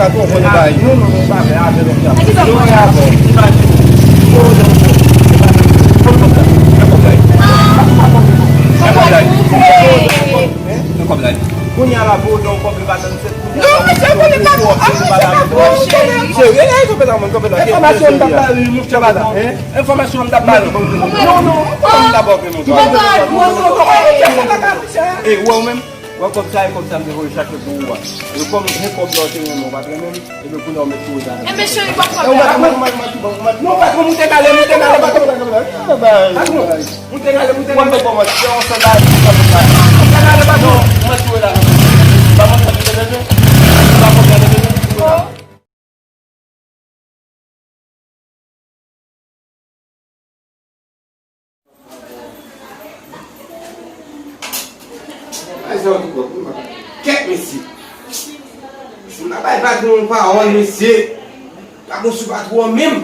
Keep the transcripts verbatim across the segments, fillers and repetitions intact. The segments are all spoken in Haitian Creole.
Patwon, konnen bay. Non, non, non, pa fè avè l, non. Kounye a la, pou w don kòb li pa tann sèt. Non, mesye, konnen pa pou. Serye, e, kanpe la, mwen, kanpe la. Enfòmasyon m t ap ba li, monchè, bada. Enfòmasyon m t ap ba li. Non, non, enfòmasyon m t ap ba li. E, ou wè ou menm? Wè kòb sa, e kòb sa m te voye chache pou ou a. E kòm se kòb la w te renmen, ou pa t renmen m, ebyen kounye a w met sou ou ta. Enben cheri, w ap pran. Non, patwon, moute kale, moute kale, patwon. Patwon, moute kale, moute kale. Ou wè kòman se yon sèl bagay ki fè m sa. Moute kale, patwon. Ou met sou ou la. Pa mwen sa ki te bezwen. Pa mwen sa ki te bezwen. Ay, sa w tou kòb, kèt mesye. Si m pa bay patwon yon pawòl, mesye, pa gon sou patwon an menm.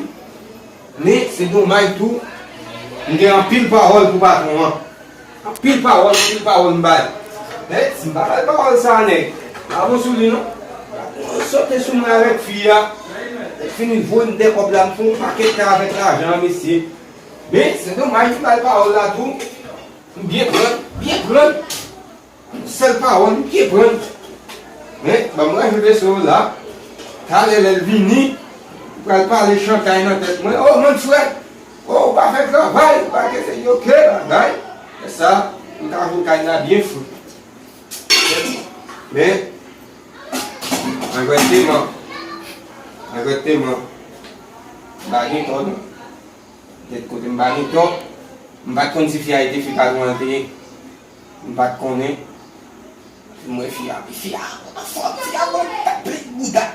Men, se domaj tou, m gen anpil pawòl pou patwon an. Anpil pawòl, anpil pawòl m bay. Men, si m pa bay pawòl sa a, nèg, pa bon sou li, non. Patwon an sote sou mwen avèk fi a. Lè fini voye m de kòb la, m fè yon pakèt tan avèk lajan an, mesye. Men, se domaj, m bay pawòl la tou. M byen pran, byen pran. Yon sèl pawòl, m byen pran. Men, ban m ranje veso la. Talè, lè l vini, m pral pale chantay nan tèt mwen. O, mann frè! O, ou pa fè travay, ou pa gen se yo ke bagay. Fè sa, m ka jwe kay la byen fou. Men, regreteman, regreteman, m pa gen tò, non. Tèt kote m pa gen tò, m pa t konn si fi a te fi patwon an te ye. M pa t konnen. M wè fi a, fi a anfòm, fi a bon, t ap plen bouda.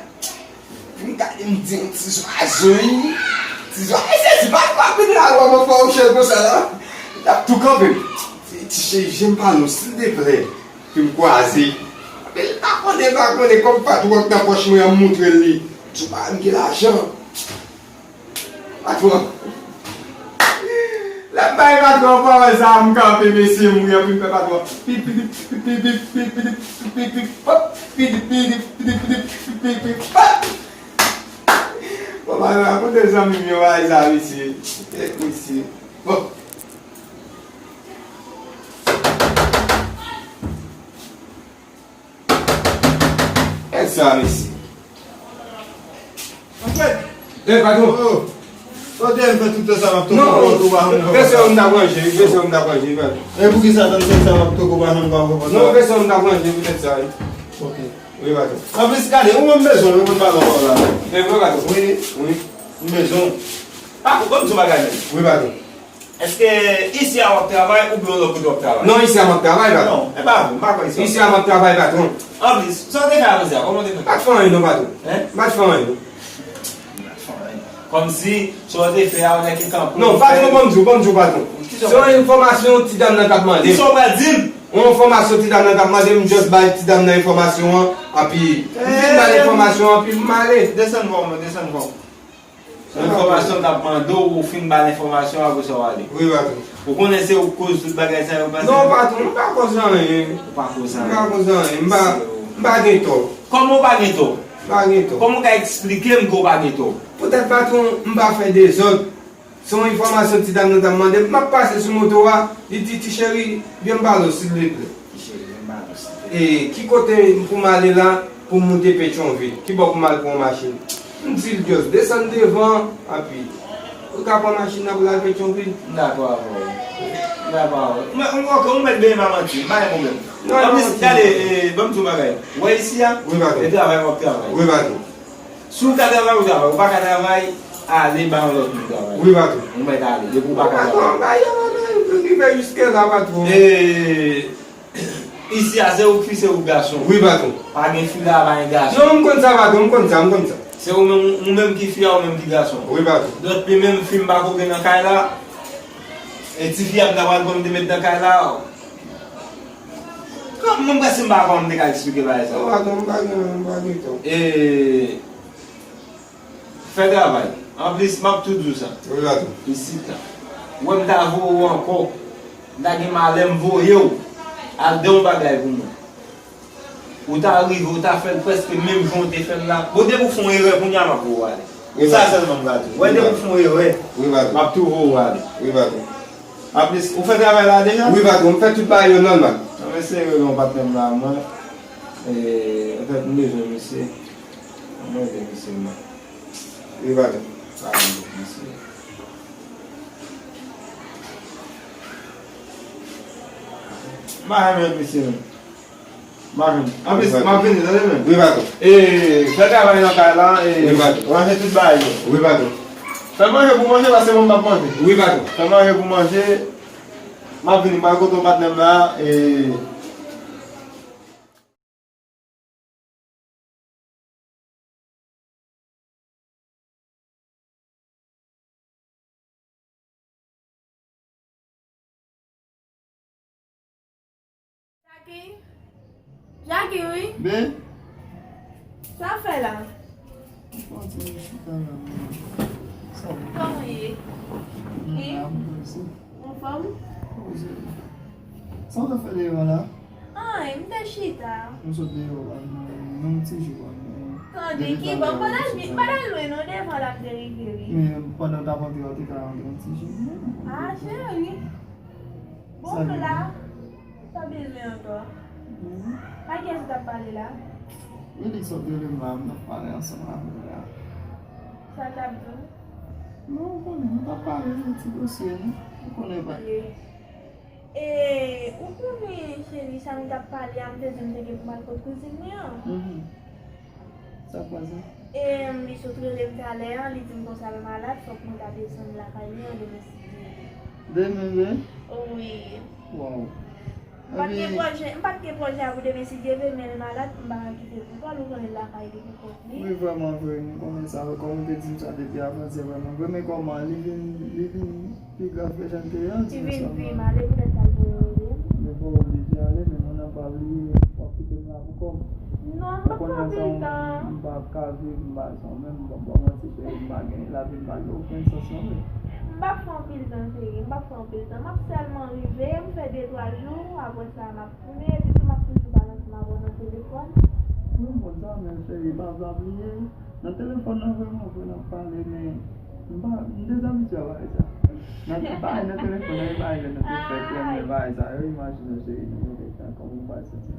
Pou m gade, m di yon ti zwazo, wi. Ti zwazo, e sezi, pa, pa vin la, w ap fè yon chèl konsa la. L ap tou kanpe. Ti cheri, je m pa nou, silteplè. Pou m kwaze. Epi l pa konnen, pa konnen, kòb patwon k nan pòch mwen an, m moutre l li. Di w pa m gen lajan. Patwon. Lè m bay patwon an pawòl sa a, m kanpe, mesye, m ri anpil, m fè patwon. Pip, pip, pip, pip, pip, pip, pip, pip, pip, pip, pop. Pip, pip, pip, pip, pip, pip, pip, pip, pop. Bon, ba, rakonte zanmi m yo bagay sa, mesye. Kèt, mesye. Bon. Kèt sa, mesye. Anfèt, eh, patwon. Oh. Kote m fè tout tan sa m ap toko, non, toko, pa janm vese m t ap ranje, vese m t ap ranje, patwon. E poukisa tann sèt sa m ap toko, pa janm pa wè patwon? Non, vese m t ap ranje, poutèt sa, wi. Ok. Wi, patwon. Anplis, gade, ou menm bezwen, ou konn pa lòt la. E vre, patwon? Wi. Wi. M bezwen. Patwon, ban m di w bagay, menm. Wi, patwon. Èske isi a w ap travay oubyen yon lòt kote w ap travay? Non, isi a m ap travay, patwon. Non, e pa vre, m pa kwè isi a. Isi a m ap travay, patwon. Anplis, sa w te fè a jodi a, kòman w te fè? M pa t fè anyen non, patwon. Hein? M pa t fè anyen non. M pa t fè anyen. Kòmsi sa w te fè a, w nèk te kanpe. Non, patwon, ban m di w, ban m di w, patwon. Se yon enfòmasyon ti dam nan t ap mande m. Kisa w pral di m? Yon enfòmasyon ti dam nan t ap mande m, m just bay ti dam nan enfòmasyon an, epi m fin ba l enfòmasyon an, epi m ale. Desann vwa w, desann vwa w. Enfòmasyon l t ap mande w, ou fin ba l enfòmasyon, apre sa w ale. Wi, patwon. Ou konnen se ou k koz tout bagay sa yo pase? Non, patwon, m pa koz anyen. Ou pa koz anyen. M pa koz anyen. M pa, m pa gen tò. Kòman w pa gen tò? M pa gen tò. Kòman w ka eksplike m ke w pa gen tò? Poutèt, patwon, m pa fè dezòd. Se yon enfòmasyon ti dam nan t ap mande m. M ap pase sou moto a, li di, "Ti cheri, vyen m pale w, silvouplè." Ti cheri, vyen m pale w, silvouplè. E ki kote pou m ale la pou m moute Petyonvil? Ki bò pou m al pran yon machin? M di l, "Just desann devan, epi ou ka pran machin nan pou l al Petyonvil." M dakò avè w. M dakò avè w. Mwen, mwen, ok, ou mèt benyen pa manti, m pa gen pwoblèm. Non, non, anplis, gade, e, ban m di w yon bagay. Ou wè isi a? Wi, patwon. E travay w ap travay. Wi, patwon. Si w ka travay, ou travay. Ou pa ka travay, ale ba yon lòt moun travay. Wi, patwon. Ou mèt ale, depi w pa ka travay. Patwon, ba yo, ba yo, vin rive jiske la, patwon. E, isi a, se ou ki fi, se ou gason. Wi, patwon. Pa gen fi la, pa gen gason. Non, m konn sa, patwon, m konn sa, m konn sa. Se ou menm, ou menm ki fi a, ou menm ki gason. Wi, patwon. Donk, li menm fi m pa ko gen nan kay la. E ti fi a m ta pral pran m te met nan kay la. Kòm mwen prèske m pa konn m te ka eksplike bagay sa. Non, patwon, m pa gen, m pa gen tan. E, fè travay. Anplis, m ap tou di w sa. Wi, patwon. Isit la. Ou wè m ta voye w ankò. M ta gen malè m voye w al de yon bagay pou mwen. Ou ta rive, ou ta fè l prèske menm jan w te fè l la. Bon, depi w fè yon erè, kounye a m ap voye w ale. Wi, sa patron. Sèlman m ka di w. Wè, depi w fè yon erè, wi, patron, m ap tou voye w ale. Wi, patron. Aplis, ou fè travay la deja? Wi, patron, m fè tout bagay yo nòmal. Anben, sere non, patnè m la, mwen. E, antèt, m bezwen misye. Mwen ede misye, mwen. Wi, patron. Sa, m ede misye. M pa renmen misye, non. M pa renmen. Anplis, m ap vini, tande, men. Wi, patron. E, fè travay nan kay la, e, wi, patron, ranje tout bagay yo. Wi, patron. Fè manje pou manje, paske mwen m p ap manje. Wi, patron. Fè manje pou manje. M ap vini, m pral kote yon patnè m la, e, Jackie? Jackie, wi. Ben? Sa w fè la? Mwen konn ti chita la, men. Sa w ye? Kòman w ye? Mwen la, mwen konn si. Ou anfòm? Poze. Sa w t ap fè deyò a la? Anyen, m te chita. M sot deyò a, nan, nan yon ti jou a, men. Tande, ki bò, m pa t al, m pa t al lwen non, devan la m te rive, wi. Men pandan w t ap antre a, w te ka antre yon ti jou, men. A, cheri. Bon, m la. Sa bezwen ankò? Mhm. A kiyès ou t ap pale la? Wilix sot rele m la, m t ap pale ansanm avè l la. Sa l t ap di w? Non, ou konnen, nou t ap pale yon ti dosye, non? Ou konnen pa. E, ou konnen, cheri, sa nou t ap pale a, m te di m te gen pou m al kot kouzin mwen an. Mhm. Sa k pase? E, li sot rele m talè a, li di m konsa l malad, fòk mwen ta desann lakay li an demen si Dye vle. Demen vre? Wi. Waw. M pa t gen pwojè, m pa t gen pwojè a pou demen si Dye vle, men l malad, m pa ka kite l pou kò l, ou konnen l lakay li pou kont li. Wi, vrèman vre, m konnen sa, kòm ou te di m sa depi avantyè, vrèman vre, men kòman li vin, li vin pi grav ke jan l te ye an, di m sa. Li vin pi mal, e poutèt sa l voye w rele m. Li voye w deja ale, men mwen nan pa bliye, w ap kite m la pou kò m. Non, m p ap pran anpil tan. M p ap ka viv, m pa, san menm, m p ap ba w manti, cheri, m pa gen lavi, m pa gen okenn sans non, men. M p ap pran anpil tan, cheri, m p ap pran anpil tan. M ap sèlman rive, m fè de twa jou, apre sa, m ap tounen, epi tou, m ap toujou pale ansanm avè w nan telefòn. Wi, m konn sa, men cheri, pa, pa bliye. Nan telefòn nan, vrèman vre, n ap pale, men m pa, m dezabitye a bagay sa. Nan, bagay nan telefòn nan, e bagay nan te fèt, men bagay sa yo, imajine w, cheri, nan move tan, kòman w pral santi?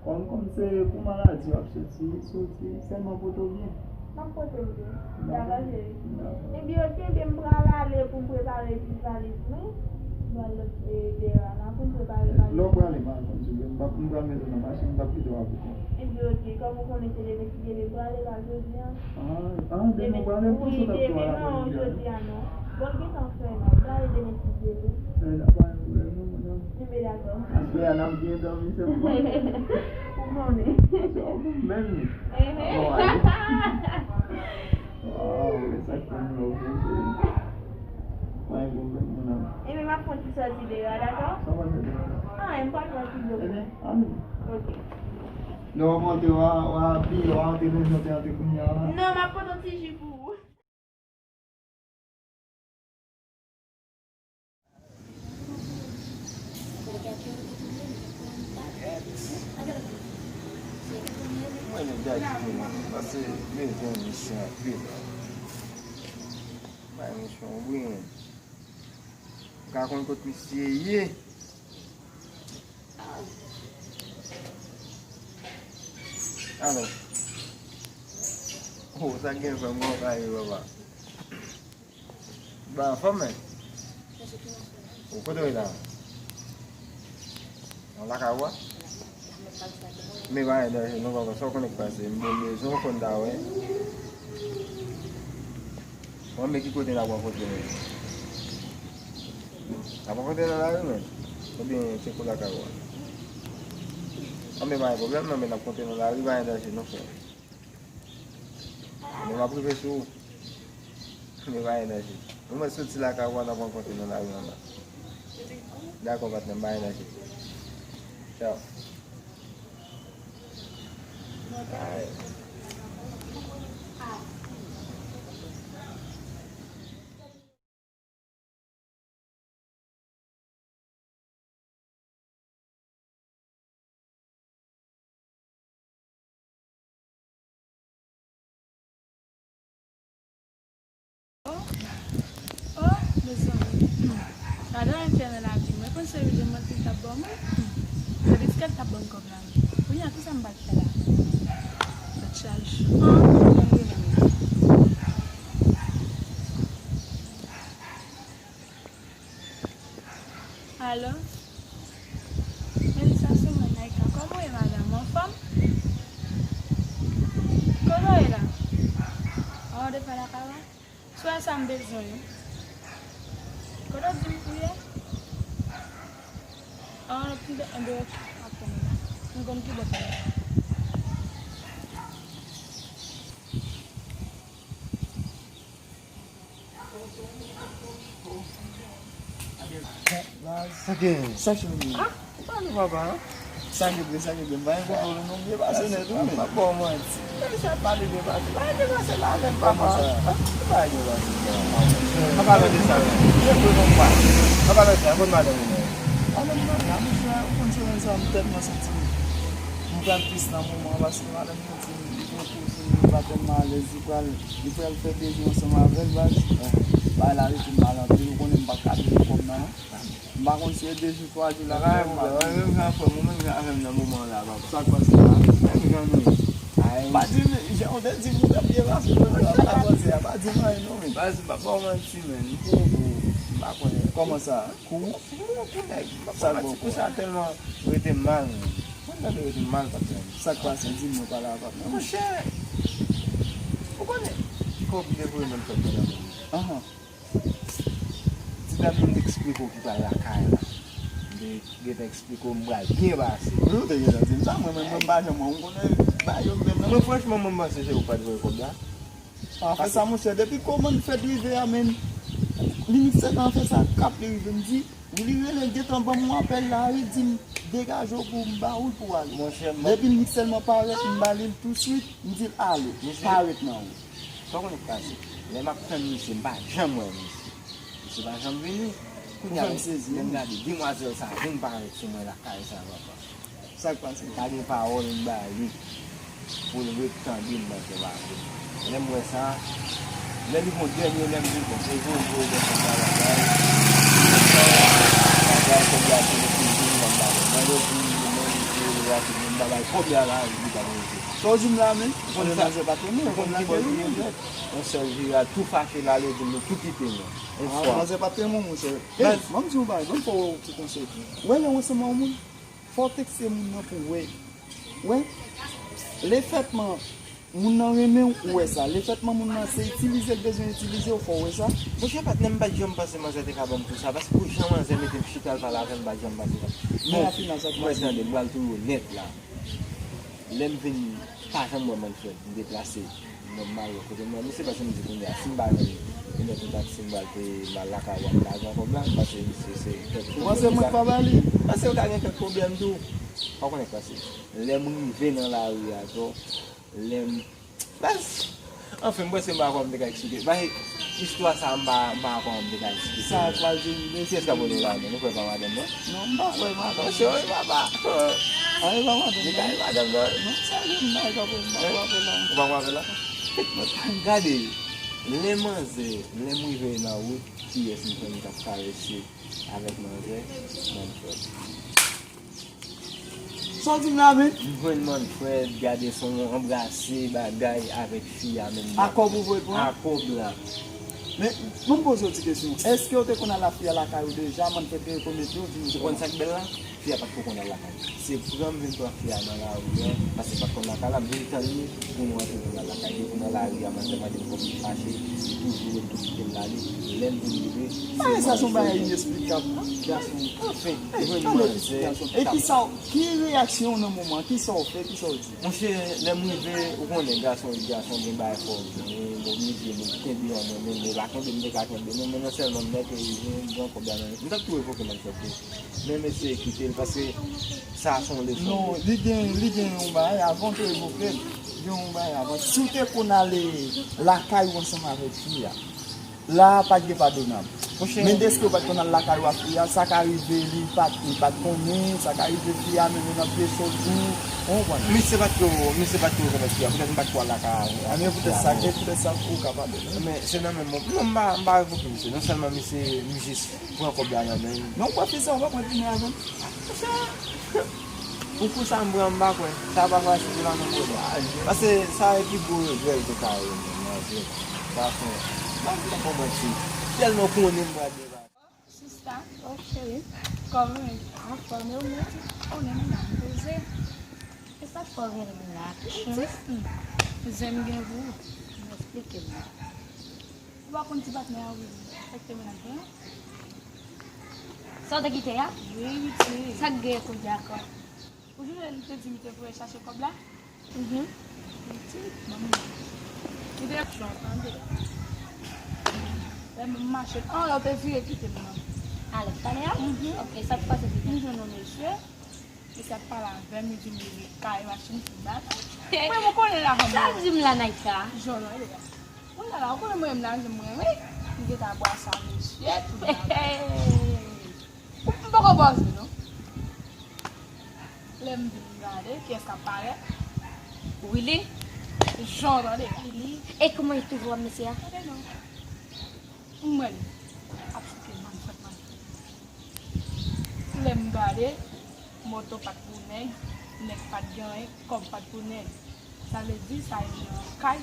Kòm, kòm se pou maladi w ap soti, soti, sèlman pote w byen. M ap pote w byen. Dakò, cheri. Dakò. Ebyen, oke, ebyen, m pral ale pou m prepare ti valiz mwen. M pral, e, dèyè a la pou m prepare valiz mwen. Lè w prale, m pa konn si w vle, m p ap, m pral mete w nan machin, m p ap kite w avè w. Ebyen, oke, kòm ou konnen se demen si Dye vle m prale pa jodi a. Ah, ah, demen w prale pou sot ap fè a la pou jodi a. Wi, demen non, jodi a non. Bon, l gentan fè non, m prale demen si Dye vle. Eh, pa gen pwoblèm non, madam. Enben, dakò. Aswè a n ap byen dòmi sèlman. Ou konnen. Aswè a w menm. Enhen. Bon, ale. Waw, e sa k fè m love ou, cheri. Pa gen pwoblèm, mon amour. Enben, m ap fè yon ti sòti deyò a, dakò? Sa w pral fè deyò a? Anyen, m pral pran ti dlo. Enben, ale. Oke. Lè w ap antre, w a, w a abiye, w a antre menm jan w te antre kounye a la. Non, m ap pote yon ti ji pou ou. Mwen, nèg Dayiti, paske m bezwen misye anpil. Bay misye yon bri, m ka konn kot misye ye. Alò. Oh, sa gen fè m konn kay yo, papa. Ba, anfòm, men. Ou kote w ye la? Nan lakay ou a? Men pa gen danje, non, papa, sa w konnen k pase. M bon bezwen w konn ta wè. Mwen, men ki kote n ap rankontre, men? N ap rankontre nan lari, men? Oubyen se kou lakay ou a? Anben, pa gen pwoblèm, non, men n ap rankontre nan lari, pa gen danje, non, frè. Men m ap rive sou ou. Men pa gen danje. Ou mèt soti lakay ou a, n ap rankontre nan lari anba. Dakò, patnè m, pa gen danje. Tchaw. Ay. Seri de manti l t ap ban mwen. Se riske l t ap ban m kòb la wi. Kounye a, kisa m pral fè la? Tèt chaje. An, mwen menm. Alo? Melissa, se mwen, Naïka. Kòman w ye, madanm? Anfòm? Kote w ye la? An, w depi lakay la? Swa sa m bezwen yo. Kote w di m pou ye? An, enben, ok, m ap tann ou la. M konn ki bò pou m ye. Sa gen? Sa gen? Sa gen? Ah, ou pale papa, hein? Sa gen vre, sa gen vre. M pa gen kontwòl non, m byen pase nèt wi. Pa ba w manti. Men sa pale byen pase. Pa byen pase la avè m papa. Kòman sa? Ah, pa byen pase. Pa pale de sa non. Byen vre non pa. Pa pale de sa, konn madanm ou non. Madanm mwen la, monchè, ou konn se lè sa m tèlman santi m pral tris nan moman an paske madanm mwen di m li gen yon kouzin li pa tèlman alèz, li pral, li pral fè bezwen ansanm avè l baz. Bagay la rete m mal anpil, ou konnen m pa ka peye kòb nan non. M pa konn si e de jou, twa jou la. Bagay pou bagay, menm jan frè m, ou menm jan avè m nan moman an la, papa. Sa k pase la? Menm jan nou. Pa di m, jan w te di m, ou te byen pase, mwen, sa pa panse a, pa di m anyen non, men. Baz, m pa ba w manti, men. M kou, m pa konnen. Kòman sa? Kou? M kou nèg. M pa ba w manti, kou sa tèlman rete m mal, men. Mwen tande rete m mal, patnè m. Sa k pase? Di m non, pale avè m non. Monchè, ou konnen, kòb li te voye mwen fè m nan. Ahan. Ti dam nan m te eksplike w ki pral lakay la. M te gentan eksplike w m pral byen pase. Wi, ou te gentan di m sa, mwen menm, mwen m pa janm wè w, m konnen bagay yo menm nan. Mwen, franchman, mwen, m panse se ou k pa t voye kòb la. An fè sa, monchè, depi kòmann fèt rive a, menm, li miksè nan fè sa, kap li rive, m di, wi, li rele, gentan ban m yon apèl la, wi, di m, degaje w pou m ba ou l pou w ale. Monchè, m depi l miksè l man parèt, m ba li l touswit, m di l ale, parèt nan wout. Sa w konnen k pase? Lè m ap tann misye, m pa janm wè misye. Misye pa janm vini. Kounye a, lè m gade, demwazèl sa vin parèt sou mwen lakay sa, papa. Sa k pase? M pa gen pawòl m ba li pou l ret tande m nan kè pa vre. Lè m wè sa, lè li gon dènye, lè m di bon, se voye, voye, voye, voye, bagay, bagay, kòb la, se li ki vini nan bagay. Mwen, yo di, mwen, li di, li rapid, mwen, bagay, kòb la, la, li pa vini. Sa w di m la, men? Ou konnen manzè pa te mwen, ou konn ki bò li ye. Yon sèl vire, tou fache l ale, di m nou tou kite mwen. Yon fwa. Manzè pa te mwen, monchè. Ey, ban m di w yon bagay, ban m fè w yon ti konsèy. Ou wè lè w ansanm ak yon moun, fò w tekste moun nan pou w wè. Wè, lefètman moun nan renmen w, ou wè sa. Lefètman moun nan se itilize l bezwen itilize w, fò w wè sa. Monchè, patnè m, m pa t janm panse manzè te ka ban m tou sa, paske pou jan manzè mete m chita l pale avè m, m pa t janm panse sa. Men, mwen tande, m pral touye w nèt la. Lè m vin pa janm wè Manfred, m deplase, m wè m al wè kote m wè misye, paske m di kounye a, si m pa jwenn yon lòt yon taksi, m pral peye, m al lakay ou ak lajan kòb la, paske misye se kèk pwoblèm. Ou panse mwen pa ba li? Paske yo ka gen kèk pwoblèm tou. Pa konnen k pase. Lè m rive nan lari a, to, lè m Baz, anfen, m panse m pa kwè m te ka eksplike. Bay, istwa sa a, m pa, m pa kwè m te ka eksplike. Sa a pral derive. Kiyès k ap rele w la menm? Ou kwè pa madanm nan? Non, m pa kwè madanm nan. Atensyon wi, papa. A, e pa madanm nan. Li ka e madanm nan. Non, sa gen m pa ka kwè, m pa kwè apèl la. Ou pa kwè apèl la? Gade, lè manzè, lè m rive nan wout, kiyès m jwenn k ap karese avèk manzè? Manfred. Sa w di m la menm? M jwenn Manfred, gade son anbrase bagay avèk fi a menm. A kòb ou voye pran? A kòb la. Men, ban m poze w ti kesyon. Èske w te konn al ak fi a lakay ou deja, Manfred te rekonèt ou, di nou se kòman? Ou konn sa k bèl la? Fi a pa t ko konn al lakay. Se pran m vin pran fi a nan lari a, paske l pa t konn lakay la, m vin tann li pou nou antre pou n al lakay. Depi nan lari a, manzè mande m kòb, li fache, li toujou rete pou kite m ale. Lè m vin rive, se manzè. Bagay sa se yon bagay inesplikab, gason. Anfen, jwenn manzè. E kisa w, ki reyaksyon w nan moman an? Kisa w fè? Kisa w di? Monchè, lè m rive, ou konnen, gason ret gason, gen bagay fò w di. M oblije, m kenbe an mwen menm, men pa kenbe m te ka kenbe, men, men non sèlman m nèke rive, m pran kòb la nan men. M t ap tou revoke manzè tou. Men m eseye kite l, paske sa se yon leson. Non, li gen, li gen yon bagay, avan w te revoke l, gen yon bagay avan. Si w te konn ale lakay ou ansanm avèk fi a, La, pa t gen padonab. Monchè. Men deske w pa t konn al lakay w a fi a, sa ka rive li pa t, li pa t konnen, sa ka rive fi a mennen nan pye cho tou, ou konprann? Misye pa t ko, misye pa t ko rekonèt fi a, poutèt m pa t ko al lakay a. A, men poutèt sa, e poutèt sa ou ka padone. Men se nan menm, non, m pa, m pa revoke misye. Non sèlman misye, m jis pran kòb la nan men l. Men ou pran fi sa, ou pa pran fi a menm. Pou kou sa m pran, m pa kwè. Sa pa fasil pou la non, bro. Paske sa e pi gwo regrè l te ka regrè nan vi l. Sa fè. M pa vle fè manti. Tèlman konnen m pral debake. Sista, oh cheri, kòman w ye? Anfòm, e ou menm? Ou menm la, m poze. E sa k fè w rele m la? Pitit, hmm. Zen m gen pou ou. M eksplike m. Ou pa konn ti patnè a, wi. Sa k te mennen l pran? Sa w te kite a? Wi, wi, ti. Sa k gen kounye a ankò? Ou sonje li te di m te voye chache kòb la? Mhm. Li di, manmi. Li te jan tande. Lè m mache, an, lè w te vire kite m nan. A, lè w t ale a? Mhm. Ok, sa k pase pi? M jwenn yon mesye. Mesye ap pale avè m, li di m li kare machin pou bagay. Mwen, mwen konnen la fanm. Sa w di m la, Naïka? Jan nan ye la. Mwen la, ou konnen mwen menm la, mwen, wi. M gentan bwase a mesye, tout bagay. Ou, m poko bòze, non. Lè m vin gade, kiyès k ap parèt? Willy. Jan, tande. Willy. E kòman li twouve w ak mesye a? Tande, non. M wè li ap chouke m, m fèt mal. Lè m gade, moto pa t pou nèg, nèg pa t gen anyen, kòb pa t pou nèg. Sa vle di, sa e jan kay,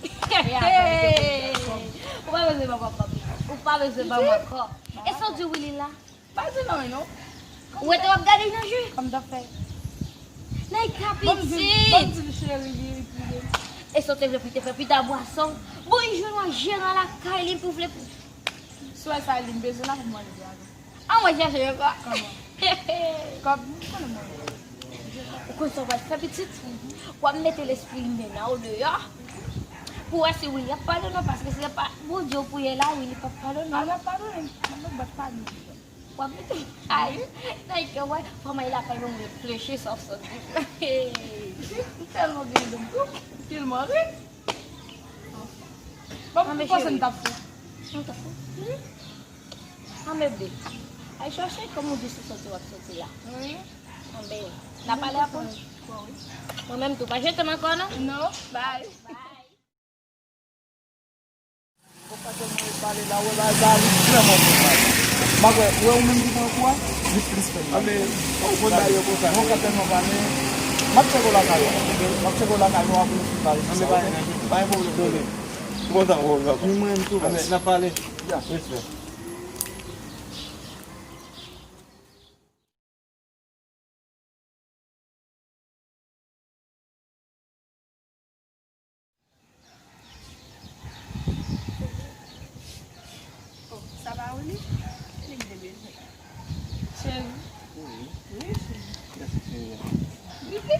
e avè l te gen kòb. Ou pa bezwen ban m ankò, Bibi. Ou pa bezwen ban m ankò. E sa w di Willy la? Pa di non, non. Ou wete w ap gade nan je. Kòm t ap fè. Naïka pitit. Ban m di l, ban m di l cheri, li, li priye. E sa w te vle pou l te fè pita bwason? Bon, li jwenn yon jeran lakay li pou vle pou. Swè sa li, m bezwen la pou mwen li avè. An mwen chache yo kwa. Kòman? Kòb, m konnen mwen. Ou konn sa w pral fè pitit? W ap mete lespri imen an deyò. Pou wè si Willy ap padone w, paske si se pa Bondye w priye la, Willy p ap padone w. A, l ap padone m. Mwen bat pa li. W ap mete, ay, nan kè w wè, kòman l ap fè yon reflechi sa w sot di m. M tèlman gen dòm tou, m tèlman ri. Bon, m panse m t ap fou. Ou t ap fou? Wi. An bebe, al chache kòm ou di se soti w ap soti la. Wi. An ben, n a pale apre. Bon, wi. Mwen menm tou, pa jete m ankò non. Non, bye. Bye. Ou pa tèlman ret pale la, ou wè bagay sa a, li vrèman fè m mal. M ap wè, ou wè ou menm ki pran kou a, li plis fè m mal. Anben, ou konn bagay yo konsa. Non, ou ka tèlman pale. M ap tcheke w lakay ou, oke? M ap tcheke w lakay nou apre nou fin pale de sa, oke? Pa gen pwoblèm. Tande. M kontan wè w, papa. Ni mwen menm tou, baz. Anben, n ap pale. Ya. Respè. Oh, sa pa ou li? Li m te bezwen. Cheri. Wi. Wi, cheri. Mèsi, cheri. Wi.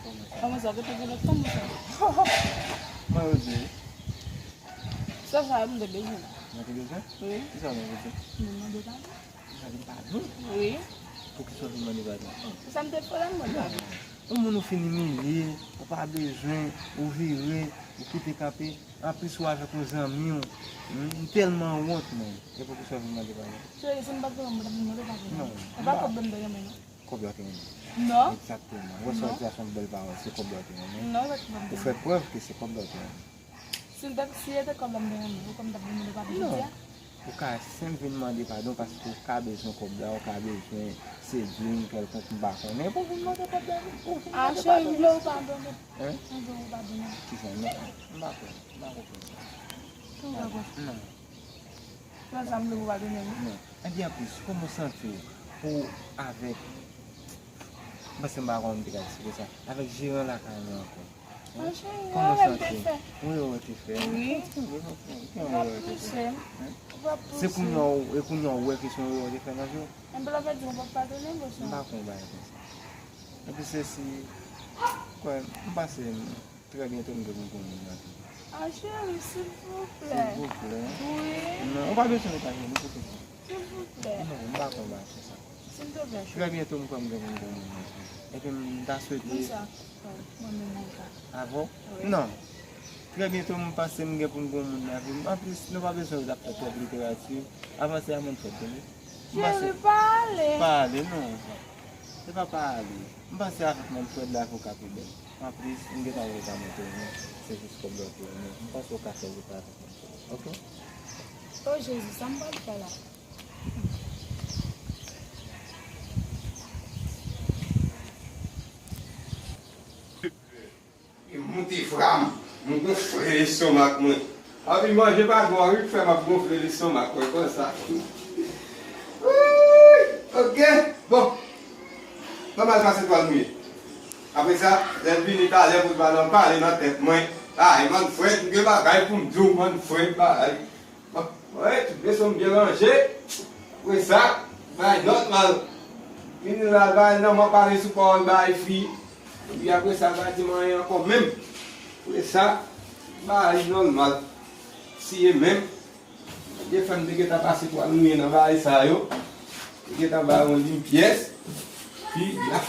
Kòman sa? Kòman sa? Ou te gen lòt fanm ou sa? Mwen rete. Sa, sa, m te bezwen. Mwen te bezwen? Wi. Kisa mwen bezwen? Mwen mande padon. Ou mande padon? Wi. Poukisa w vin mande padon? Sa m te fè la, m mande padon. Yon moun ou fin imilye, ou pa bezwen, ou vire, ou kite kanpe. Anplis ou avèk yon zanmi w. Hmm, m tèlman wont, mwen. E poukisa w vin mande padon? Cheri, si m pa t konnen, m pa t ap vin mande padon. Non, e pa kòb la m te renmen, non. Kòb la w te renmen? Non. Egzakteman. Ou wè sa w di a se yon bèl pawòl, se kòb la w te renmen. Non, e pa t kòb la m te renmen. Ou fè prèv ke se kòb la w te renmen. Si l te, si se te kòb la m te renmen, ou kwè m t ap vin mande padon jodi a? Ou ka, si m vin mande padon paske ou ka bezwen kòb la, ou ka bezwen sedui m kèlkonk, m pa konnen, pou w vin mande kòb la, pou w vin mande padon. A, cheri, m vle w padone. Hein? M vle w padone. Kisa? Non, m pa kwè, m pa konprann. Ou pa kwè? Non. Nan sa m vle w padone m. Non. Ebyen, anplis, kòman w santi w pou avèk, m panse m pa konn m te ka eksplike sa, avèk jeran lakay nou ankò? An cheri, yon erè m te fè. Yon erè w te fè? Wi. Yon erè w te fè? Hein? Se kounye a w, e kounye a w wè ke se yon erè w te fè nan vi w? Enben lè w fè di w p ap padone m, bosò. M pa konn bagay konsa. Epi se si, kwè, m panse m, trè byento m gen pou m konn moun nan tou. Ah, cheri, silvouplè. Silvouplè? Wi. Non, ou pa bezwen nou pa jwenn nou kote sa. Silvouplè. Non, m pa konn bagay konsa. Silvouplè, cheri. Trè byento m kwè m gen pou m konn moun nan tou. Epi m ta swete. Mwen sa, mwen menm mwen ka. Avè w? Wi. Non. Trè byento, m panse m gen pou m gen yon moun nan vi m. Anplis, nou pa bezwen ret ap fè twòp literati. Avanse a moun fèt, tande. M panse Cheri, pa ale. Pa ale, non. Se pa pa ale. M panse avèk Manfred la, ou ka pi bèl. Anplis, m gentan wè w ta montre nou. Se jis kòb la w te renmen. M panse w ka fè wout la avèk Manfred. Oke? O Jezi, sa m pral fè la? Li moute fram, m gonfle lestomak mwen. Anvi manje pa gen wi k fè m ap gonfle lestomak mwen konsa. Wouyy! Oke, bon. Ban m al pase twal mouye. Apre sa, lè l vini talè pou l pa nan pale nan tèt mwen. Ay, Manfred, m gen bagay pou m di w, Manfred, bagay. Bon, wi, tout leson m byen ranje. Apre sa, bay nòt mal. Vini la, bay nan mwen pale sou pawòl bay fi. Epi apre sa, pa di m anyen ankò menm. Apre sa, bay nòmal. Siye menm. Dye fè m te gentan pase twal mouye nan bagay sa yo. Te gentan bay yon limyès. Pi la.